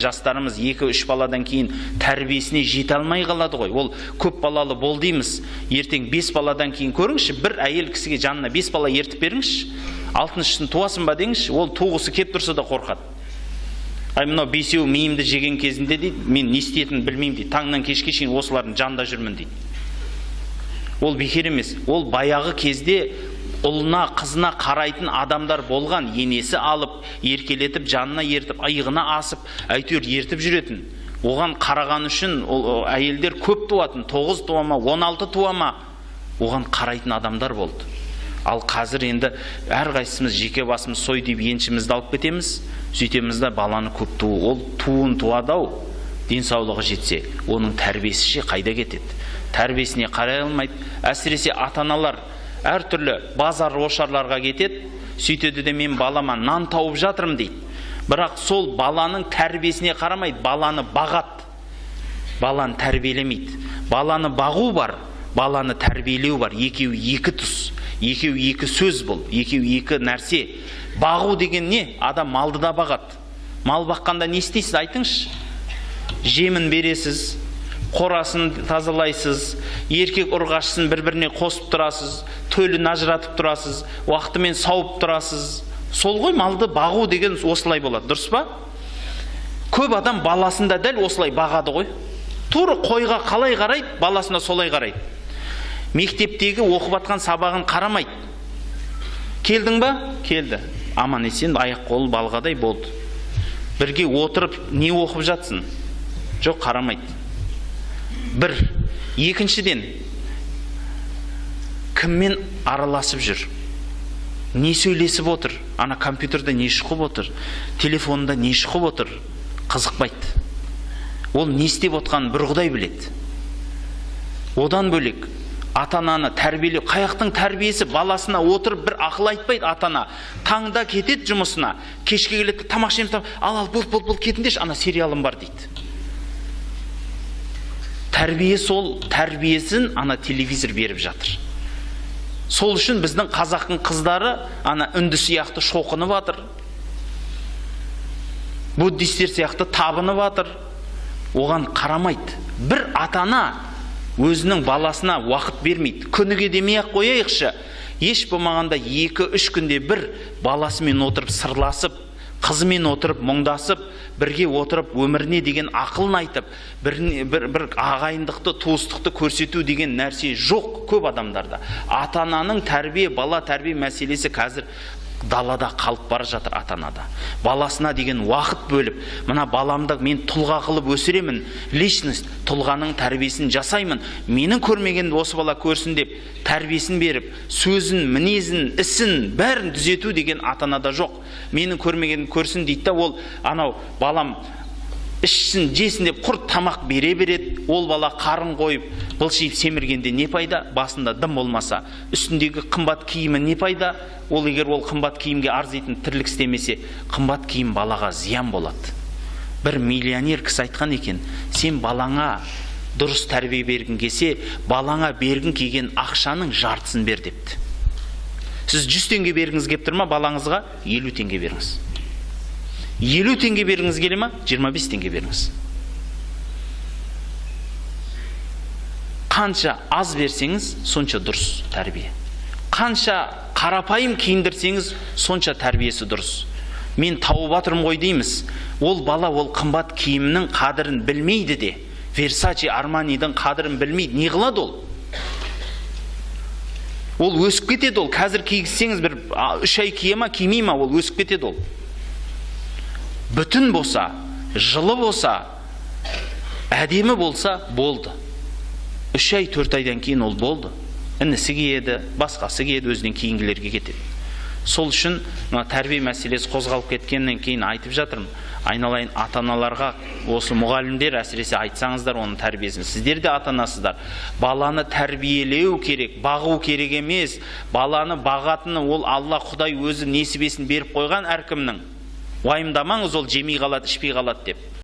Жастарымыз 2-3 баладан кейін тәрбиесіне жете алмай қалады ғой. Ол көп балалы бол дейміз. Ертең 5 баладан кейін көріңізші, бір әйел кісіге жанына 5 бала ертіп беріңізші. Алтыншысын туасың ба деңізші, ол туғысы кеп тұрса да қорқады. Ай, мынау бесеуі миымды жеген кезінде дейді, мен не істейтінімді білмеймін дейді. Таңнан кешке шейін осылардың жанында жүрмін дейді. Ол бекер емес. Ол баяғы кезде ұлына, қызына қарайтын адамдар болған, енесі алып, еркелетіп, жанына ертіп, иығына асып, әйтеуір ертіп жүретін. Оған қараған үшін ол әйелдер көп туатын, 9 туа ма, 16 туа ма, оған қарайтын адамдар болды. Ал қазір енді әрқайсымыз жеке басымыз сой деп еншімізді алып кетеміз, сөйтеміз да баланы көп туу. Ол туын туады ау, денсаулығы жетсе, оның тәрбиесі ше қайда кетеді? Тәрбиесіне қарай алмайды. Әсіресе ата-аналар әртүрлі базар ошарларға кетеді, сөйтеді де мен балама нан тауып жатырмын дейді. Бірақ сол баланың тәрбиесіне қарамайды, баланы бағады, баланы тәрбиелемейді. Баланы бағу бар, баланы тәрбиелеу бар. Екеуі екі тұс, екеуі екі сөз бұл, екеуі екі нәрсе. Бағу деген не? Адам малды да бағады. Мал баққанда не істейсіз, айтыңызшы? Жемін бересіз, қорасын тазалайсыз, еркек ұрғашысын бір-біріне қосып тұрасыз, төлін ажыратып тұрасыз, уақытымен сауып тұрасыз. Сол ғой малды бағу деген осылай болады, дұрыс па? Көп адам баласын да дәл осылай бағады ғой. Тура қойға қалай қарайды, баласына солай қарайды. Мектептегі оқып атқан сабағын қарамайды. Келдің ба? Келді. Аман есен аяқ қолы балғадай болды. Бірге отырып не оқып жатсын? Жоқ, қарамайды. Бір. Екіншіден, кіммен араласып жүр? Не сөйлесіп отыр? Ана компьютерде не шұқып отыр? Телефонда не шұқып отыр? Қызықпайды. Ол не істеп отқанын бір Құдай біледі. Одан бөлек, ата-ананы тәрбиелеу, қаяқтың тәрбиесі, баласына отырып бір ақыл айтпайды ата-ана. Таңда кетеді жұмысына, кешке келеді, тамақ ішеміз, ал, ал, бол, бол, бол, кетіңдерші, ана сериалым бар дейді. Тәрбие сол, тәрбиесін ана телевизор беріп жатыр. Сол үшін біздің қазақтың қыздары ана үнді сияқты шоқынып жатыр. Буддистер сияқты табынып жатыр. Оған қарамайды. Бір ата-ана өзінің баласына уақыт бермейді. Күніге демей-ақ қояйықшы. Еш болмағанда 2-3 күнде бір баласымен отырып сырласып, қызымен отырып мұңдасып, бірге отырып өміріне деген ақылын айтып, бір ағайындықты, туыстықты көрсету деген нәрсе жоқ көп адамдарда. Ата-ананың тәрбие, бала тәрбие мәселесі қазір далада қалып бара жатыр ата-анада. Баласына деген уақыт бөліп, мына баламды мен тұлға қылып өсіремін, личность, тұлғаның тәрбиесін жасаймын, менің көрмегенді осы бала көрсін деп тәрбиесін беріп, сөзін, мінезін, ісін бәрін түзету деген ата-анада жоқ. Менің көрмегенді көрсін дейді да, ол анау балам ішсін, жесін деп құр тамақ бере береді. Ол бала қарын қойып, былшиып семіргенде не пайда? Басында дым болмаса, үстіндегі қымбат киімі не пайда? Ол егер ол қымбат киімге арзитын тірлік істемесе, қымбат киім балаға зиян болады. Бір миллионер кісі айтқан екен, сен балаңа дұрыс тәрбие бергің келсе, балаңа бергің келген ақшаның жартысын бер депті. Сіз 100 теңге бергіңіз келіп тұр ма балаңызға? 50 теңге беріңіз. 50 теңге бергіңіз келе ма? 25 теңге беріңіз. Қанша аз берсеңіз, сонша дұрыс тәрбие. Қанша қарапайым киіндірсеңіз, сонша тәрбиесі дұрыс. Мен тауып жатырмын ғой дейміз. Ол бала ол қымбат киімнің қадірін білмейді де. Версачи, Арманидің қадірін білмейді. Не қылады ол? Ол өсіп кетеді ол. Қазір кигізсеңіз бір 3 ай кие ма, кимей ма, ол өсіп кетеді ол. Бүтін болса, жылы болса, әдемі болса, болды. 3 ай, 4 айдан кейін ол болды. Інісі киеді, басқасы киеді, өзінен кейінгілерге кетеді. Сол үшін мына тәрбие мәселесі қозғалып кеткеннен кейін айтып жатырмын. Айналайын ата-аналарға, осы мұғалімдер әсіресе айтсаңыздар оның тәрбиесін. Сіздер де ата-анасыздар. Баланы тәрбиелеу керек, бағу керек емес. Баланы бағатыны ол Алла Құдай өзі несібесін беріп қойған әркімнің. Уайымдамаңыз, ол жемей қалады, ішпей қалады деп.